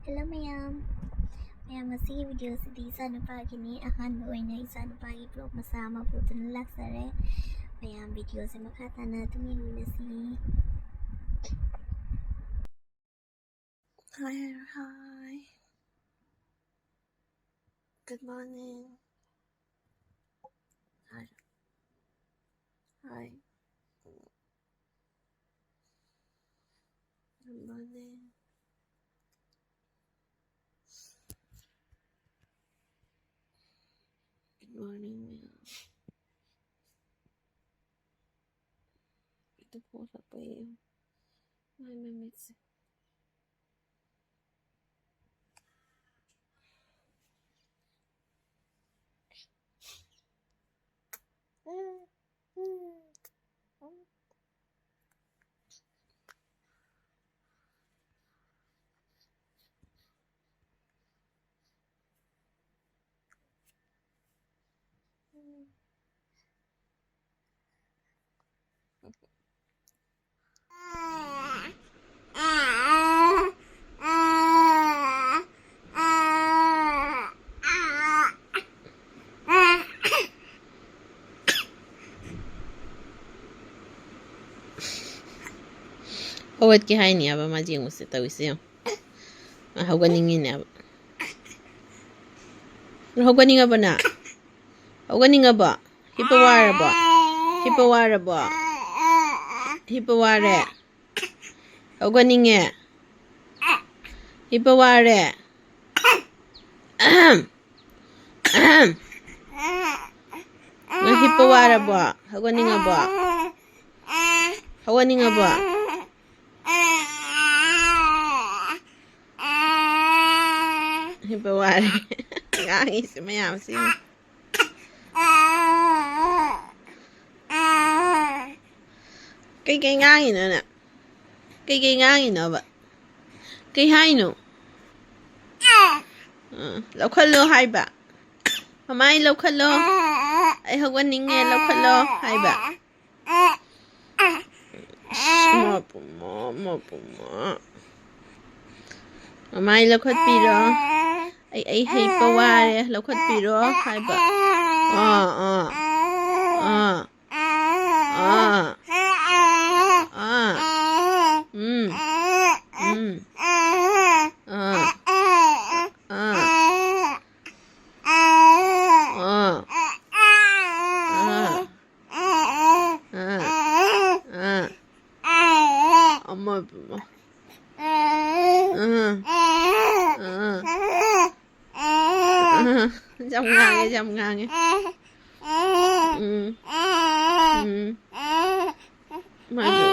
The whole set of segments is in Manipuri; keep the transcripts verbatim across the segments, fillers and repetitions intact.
Hello ꯃꯌꯥꯝ꯫ ꯃꯌꯥꯝ, ꯉꯁꯤꯒꯤ ꯚꯤꯗꯤꯑꯣꯁꯤꯗꯤ ꯏꯆꯥꯅꯨꯄꯥꯒꯤꯅꯤ꯫ ꯑꯍꯥꯟꯕ ꯑꯣꯏꯅ ꯏꯆꯥꯅꯨꯄꯥꯒꯤ ꯕ꯭ꯂꯣꯒ ꯃꯆꯥ ꯑꯃ ꯄꯨꯗꯨꯅ ꯂꯥꯛꯆꯔꯦ꯫ ꯃꯌꯥꯝ, ꯚꯤꯗꯤꯑꯣꯁꯦ ꯃꯈꯥ ꯇꯥꯅ ꯑꯗꯨꯝ ꯌꯦꯡꯃꯤꯟꯅꯁꯤ꯫ Hi, hi. Good morning. Hi. Hi. Good morning. Good morning, ꯃꯌꯥꯝ꯫ ꯑꯗꯨ ꯄꯣꯛꯂꯛꯄ ꯌꯦꯡꯉꯨ꯫ ꯃꯥꯏ ꯃꯃꯤꯠꯁꯦ꯫ ꯍꯧꯒꯠꯀꯦ ꯍꯥꯏꯅꯦꯕ ꯃꯥ, ꯌꯦꯡꯉꯨꯁꯦ ꯇꯧꯔꯤꯁꯦ ꯌꯦꯡꯉꯨ꯫ ꯃꯥ ꯍꯧꯒꯠꯅꯤꯡꯉꯤꯅꯦꯕ꯫ ꯍꯧꯒꯠꯅꯤꯡꯉꯕꯣ ꯅꯪ? ꯍꯧꯒꯠꯅꯤꯡꯉꯕꯣ? ꯍꯤꯞꯄ ꯋꯥꯔꯕꯣ? ꯍꯤꯞꯄ ꯋꯥꯔꯕꯣ? ꯍꯤꯞꯄ ꯋꯥꯔꯦ? ꯍꯧꯒꯠꯅꯤꯡꯉꯦ? ꯍꯤꯞꯄ ꯋꯥꯔꯦ? ꯑꯍꯝ꯫ ꯑꯍꯝ꯫ ꯅꯪ ꯍꯤꯞꯄ ꯋꯥꯔꯕꯣ? ꯍꯧꯒꯠꯅꯤꯡꯉꯕꯣ? ꯍꯧꯒꯠꯅꯤꯡꯉꯕꯣ? ꯍꯤꯞꯄ ꯋꯥꯔꯦ꯫ ꯉꯥꯡꯉꯤꯁꯦ ꯃꯌꯥꯝꯁꯤ꯫ ꯀꯩꯀꯩ ꯉꯥꯡꯉꯤꯅꯣ ꯅꯪ? ꯀꯩꯀꯩ ꯉꯥꯡꯉꯤꯅꯣꯕ? ꯀꯩ ꯍꯥꯏꯅꯣ? ꯑ, ꯂꯧꯈꯠꯂꯣ ꯍꯥꯏꯕ꯫ ꯃꯃꯥꯏ ꯂꯧꯈꯠꯂꯣ꯫ ꯑꯩ ꯍꯧꯒꯠꯅꯤꯡꯉꯦ, ꯂꯧꯈꯠꯂꯣ ꯍꯥꯏꯕ꯫ ꯃꯄꯨꯝꯃ, ꯃꯄꯨꯝꯃ꯫ ꯃꯃꯥꯏ ꯂꯧꯈꯠꯄꯤꯔꯣ꯫ "ꯑꯩ, ꯑꯩ ꯍꯩꯄ ꯋꯥꯔꯦ, ꯂꯧꯈꯠꯄꯤꯔꯣ" ꯍꯥꯏꯕ꯫ ꯑꯥ, ꯑꯥ꯫ ꯑꯥ꯫ ꯑꯥ꯫ ꯑꯥ꯫ ꯎꯝ꯫ ꯎꯝ꯫ ꯑꯥ꯫ ꯑꯥ꯫ ꯑꯥ꯫ ꯑꯥ꯫ ꯑꯥ꯫ ꯑꯥ꯫ ꯑꯃ, ꯑꯃ꯫ ꯑꯥ꯫ ꯑꯥ꯫ ꯑꯥ꯫ ꯌꯥꯝ ꯉꯥꯡꯉꯦ, ꯌꯥꯝ ꯉꯥꯡꯉꯦ꯫ ꯎꯝ꯫ ꯎꯝ꯫ ꯃꯥꯁꯨ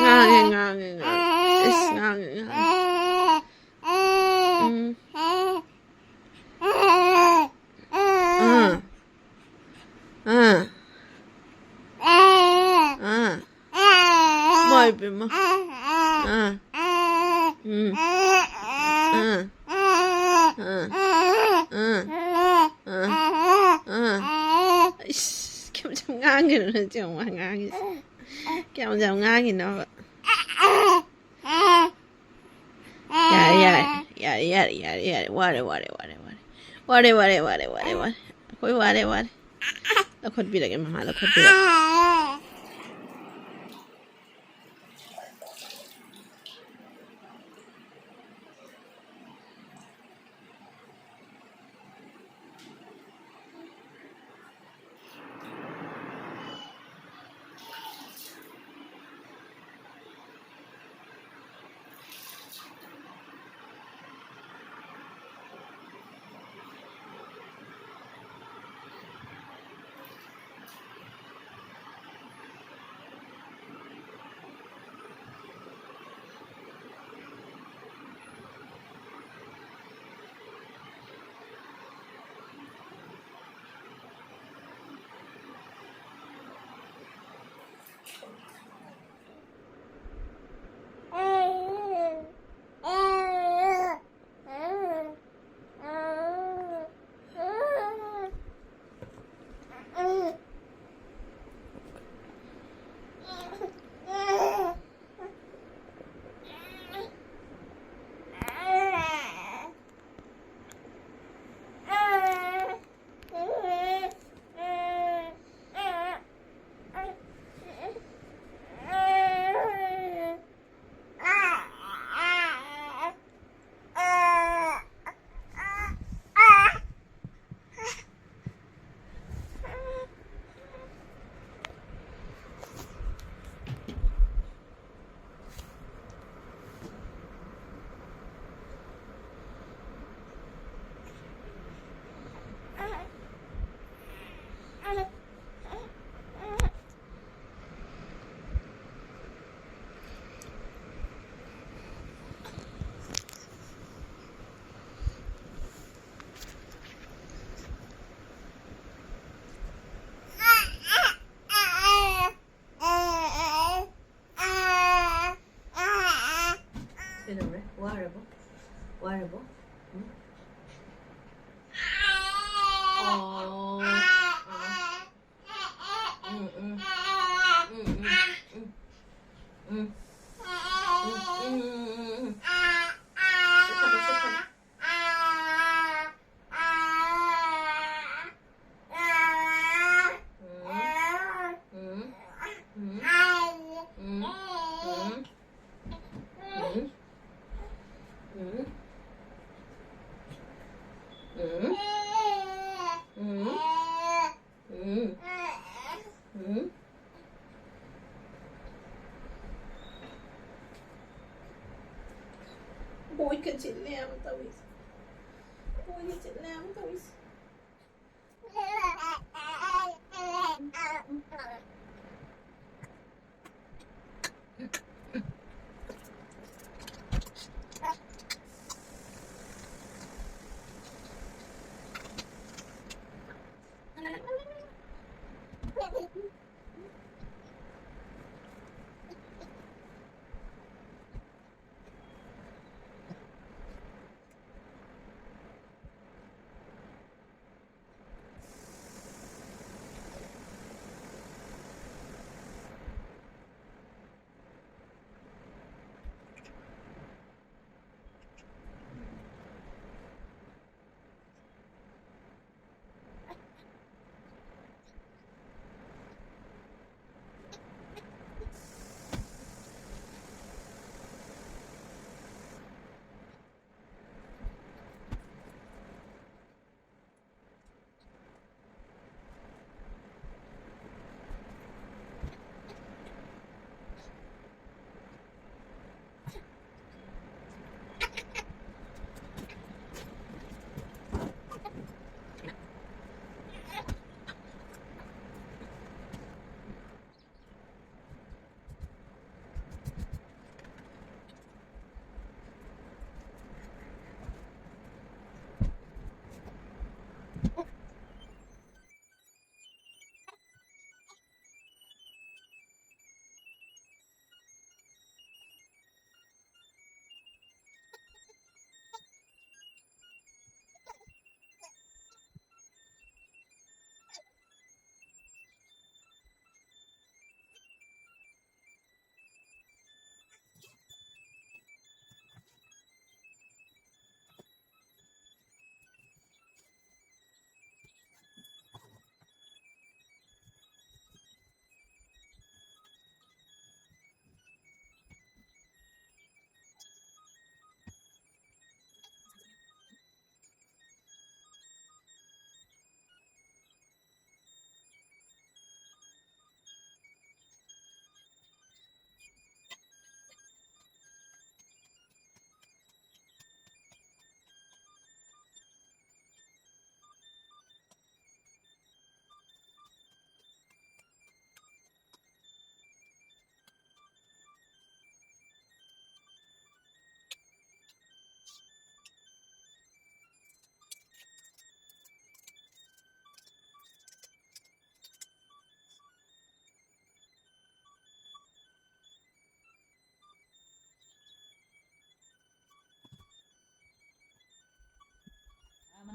ꯉꯥꯡꯉꯦ, ꯉꯥꯡꯉꯦ, ꯉꯥꯡꯉꯦ꯫ ꯏꯁ, ꯉꯥꯡꯉꯦ, ꯉꯥꯡꯉꯦ꯫ ꯎꯝ꯫ ꯑꯥ꯫ ꯑꯥ꯫ ꯑꯥ꯫ ꯏꯃꯥꯏ ꯄꯦꯝꯃ꯫ ꯑꯥ꯫ ꯎꯝ꯫ ꯑꯥ꯫ ꯑꯥ꯫ ꯑꯥ꯫ ꯑꯥ꯫ ꯏꯁ, ꯀꯌꯥꯝ ꯌꯥꯝ ꯉꯥꯡꯉꯤꯅꯣ ꯅꯪ ꯌꯥꯝ ꯉꯥꯡꯉꯤꯁꯦ? ꯀꯌꯥꯝ ꯌꯥꯝ ꯉꯥꯡꯉꯤꯅꯣꯕ? ꯌꯥꯔꯦ, ꯌꯥꯔꯦ꯫ ꯌꯥꯔꯦ, ꯌꯥꯔꯦ, ꯌꯥꯔꯦ, ꯌꯥꯔꯦ꯫ ꯋꯥꯔꯦ, ꯋꯥꯔꯦ, ꯋꯥꯔꯦ, ꯋꯥꯔꯦ꯫ ꯋꯥꯔꯦ, ꯋꯥꯔꯦ, ꯋꯥꯔꯦ, ꯋꯥꯔꯦ, ꯋꯥꯔꯦ꯫ ꯑꯩꯈꯣꯏ ꯋꯥꯔꯦ, ꯋꯥꯔꯦ꯫ ꯂꯧꯈꯠꯄꯤꯔꯒꯦ, ꯃꯃꯥ, ꯂꯧꯈꯠꯄꯤꯔꯒꯦ꯫ ꯋꯥꯔꯕꯣ? ꯎꯝ? ꯑꯣ. ꯎꯝ, ꯎꯝ. ꯎꯝ, ꯎꯝ. ꯎꯝ. ꯎꯝ, ꯎꯝ, ꯎꯝ, ꯎꯝ, ꯎꯝ. ꯆꯠꯈ꯭ꯔꯕ, ꯆꯠꯈ꯭ꯔꯕ? ꯕꯣꯏꯒ ꯆꯤꯜꯂꯦ ꯌꯥꯝ ꯇꯧꯔꯤꯁꯦ꯫ ꯕꯣꯏꯒ ꯆꯤꯜꯂꯦ ꯌꯥꯝ ꯇꯧꯔꯤꯁꯦ꯫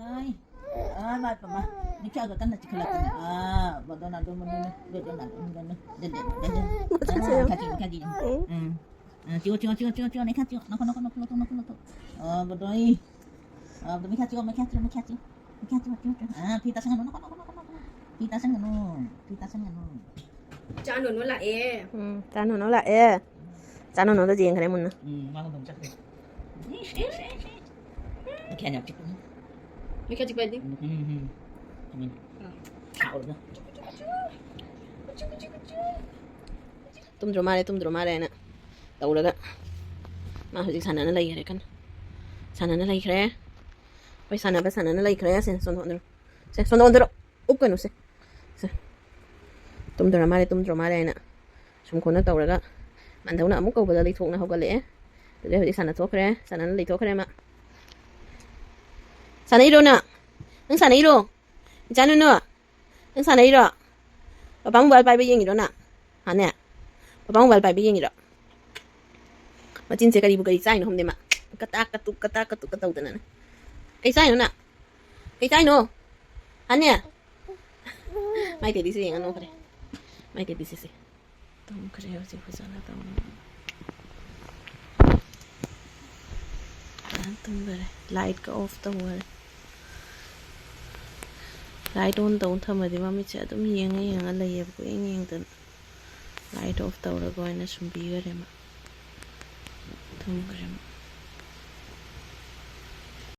ꯑꯥꯏ, ꯑꯥ, ꯃꯥ, ꯃꯥ, ꯃꯤꯈꯥꯗꯣ ꯀꯟꯅ ꯆꯤꯛꯈꯠꯂꯛꯀꯅꯤ꯫ ꯑꯥ, ꯕꯗꯣꯅꯥꯗꯣ ꯃꯅꯨꯡꯗ, ꯕꯗꯣꯅꯥꯗꯣ ꯃꯅꯨꯡꯗ, ꯗꯦ, ꯗꯦ, ꯗꯦ, ꯗꯦ꯫ ꯃꯈꯥ ꯆꯤꯛ, ꯃꯈꯥ ꯆꯤꯛ꯫ ꯎꯝ꯫ ꯎꯝ꯫ ꯑꯥ, ꯆꯤꯛꯑꯣ, ꯆꯤꯛꯑꯣ, ꯆꯤꯛꯑꯣ, ꯆꯤꯛꯑꯣ, ꯆꯤꯛꯑꯣ, ꯅꯈꯥ ꯆꯤꯛꯑꯣ, ꯅꯈꯥ, ꯅꯈꯥ, ꯅꯈꯥ, ꯅꯈꯥ, ꯅꯈꯥ꯫ ꯑꯥ, ꯕꯗꯣꯏ꯫ ꯑꯥ, ꯕꯗꯣ, ꯃꯤꯈꯥ ꯆꯤꯛꯑꯣ, ꯃꯤꯈꯥ ꯆꯤꯛꯑꯣ, ꯃꯤꯈꯥ ꯆꯤꯛꯑꯣ, ꯃꯤꯈꯥ ꯆꯤꯛꯑꯣ, ꯆꯤꯛꯑꯣ, ꯆꯤꯛꯑꯣ꯫ ꯑꯥ, ꯐꯤ ꯇꯥꯁꯟꯒꯅꯨ, ꯅꯈꯥ, ꯅꯈꯥ, ꯅꯈꯥ, ꯅꯈꯥ꯫ ꯐꯤ ꯇꯥꯁꯟꯒꯅꯨ, ꯐꯤ ꯇꯥꯁꯟꯒꯅꯨ꯫ ꯆꯥ ꯅꯨꯅꯨ ꯂꯥꯛꯑꯦ꯫ ꯎꯝ, ꯆꯥ ꯅꯨꯅꯨ ꯂꯥꯛꯑꯦ꯫ ꯆꯥ ꯅꯨꯅꯨꯗꯣ ꯌꯦꯡꯈ꯭ꯔꯦ ꯃꯨꯟꯅ꯫ ꯎꯝ, ꯃꯥ ꯍꯧꯗꯣꯡ ꯆꯠꯈ꯭ꯔꯦ꯫ ꯃꯈꯥ ꯌꯥꯝ ꯆꯤꯛꯄꯅꯤ꯫ ꯃꯤꯈꯥ ꯆꯤꯛꯄ ꯍꯥꯏꯗꯤ? ꯎꯝ, ꯎꯝ, ꯎꯝ꯫ ꯎꯝ꯫ ꯑꯥ꯫ ꯁꯥꯎꯔꯒ꯫ ꯇꯨꯝꯗ꯭ꯔꯣ ꯃꯥꯜꯂꯦ, ꯇꯨꯝꯗ꯭ꯔꯣ ꯃꯥꯜꯂꯦ ꯍꯥꯏꯅ ꯇꯧꯔꯒ ꯃꯥ ꯍꯧꯖꯤꯛ ꯁꯥꯟꯅꯅ ꯂꯩꯈ꯭ꯔꯦ ꯀꯟꯅ꯫ ꯁꯥꯟꯅꯅ ꯂꯩꯈ꯭ꯔꯦ꯫ ꯍꯣꯏ, ꯁꯥꯟꯅꯕ ꯁꯥꯟꯅꯅ ꯂꯩꯈ꯭ꯔꯦ꯫ ꯁꯦ, ꯁꯣꯝꯗ ꯑꯣꯟꯊꯣꯔꯛꯑꯣ꯫ ꯁꯦ, ꯁꯣꯝꯗ ꯑꯣꯟꯊꯣꯔꯛꯑꯣ꯫ ꯎꯞꯀꯅꯨ ꯁꯦ꯫ ꯁꯦ꯫ ꯇꯨꯝꯗ꯭ꯔꯣ ꯃꯥꯜꯂꯦ, ꯇꯨꯝꯗ꯭ꯔꯣ ꯃꯥꯜꯂꯦ ꯍꯥꯏꯅ ꯁꯨꯝ ꯈꯣꯠꯅ ꯇꯧꯔꯒ ꯃꯥꯟꯗꯧꯅ ꯑꯃꯨꯛ ꯀꯧꯕꯗ ꯂꯩꯊꯣꯛꯅ ꯍꯧꯒꯠꯂꯛꯑꯦ꯫ ꯑꯗꯨꯗꯩ ꯍꯧꯖꯤꯛ ꯁꯥꯟꯅꯊꯣꯛꯈ꯭ꯔꯦ꯫ ꯁꯥꯟꯅꯅ ꯂꯩꯊꯣꯛꯈ꯭ꯔꯦ ꯃꯥ꯫ ꯁꯥꯟꯅꯩꯔꯣ ꯅꯪ? ꯅꯪ ꯁꯥꯟꯅꯩꯔꯣ? ꯏꯆꯥ ꯅꯨꯅꯨ? ꯅꯪ ꯁꯥꯟꯅꯩꯔꯣ? ꯄꯄꯥ ꯃꯣꯕꯥꯏꯜ ꯄꯥꯏꯕ ꯌꯦꯡꯉꯤꯔꯣ ꯅꯪ? ꯍꯥꯅꯦ? ꯄꯄꯥ ꯃꯣꯕꯥꯏꯜ ꯄꯥꯏꯕ ꯌꯦꯡꯉꯤꯔꯣ? ꯃꯆꯤꯟꯁꯦ ꯀꯔꯤꯕꯨ ꯀꯔꯤ ꯆꯥꯏꯅꯣ ꯈꯪꯗꯦ ꯃꯥ꯫ ꯀꯇꯥꯛ ꯀꯇꯨꯛ, ꯀꯇꯥꯛ ꯀꯇꯨꯛꯀ ꯇꯧꯗꯅꯅꯦ꯫ ꯀꯩ ꯆꯥꯏꯅꯣ ꯅꯪ? ꯀꯩ ꯆꯥꯏꯅꯣ? ꯍꯥꯅꯦ? ꯃꯥꯏ ꯇꯦꯗꯤꯁꯦ ꯌꯦꯡꯉ ꯅꯣꯛꯈ꯭ꯔꯦ꯫ ꯃꯥꯏ ꯇꯦꯗꯤꯁꯦ ꯁꯦ꯫ ꯇꯨꯝꯈ꯭ꯔꯦ ꯍꯧꯖꯤꯛ ꯐꯖꯅ ꯇꯧꯅ꯫ ꯐꯖꯅ ꯇꯨꯝꯈꯔꯦ꯫ ꯂꯥꯏꯠꯀ ꯑꯣꯐ ꯇꯧꯈꯔꯦ꯫ ꯂꯥꯏꯠ ꯑꯣꯟ ꯇꯧ ꯊꯝꯃꯗꯤ ꯃꯃꯤꯠꯁꯦ ꯑꯗꯨꯝ ꯌꯦꯡꯉ ꯌꯦꯡꯉ ꯂꯩꯌꯦꯕ, ꯀꯣꯏꯌꯦꯡ ꯌꯦꯡꯗꯅ꯫ ꯂꯥꯏꯠ ꯑꯣꯐ ꯇꯧꯔꯒ ꯑꯣꯏꯅ ꯁꯨꯝꯕꯤꯈꯔꯦ ꯃꯥ꯫ ꯊꯝꯈ꯭ꯔꯦ ꯃꯥ꯫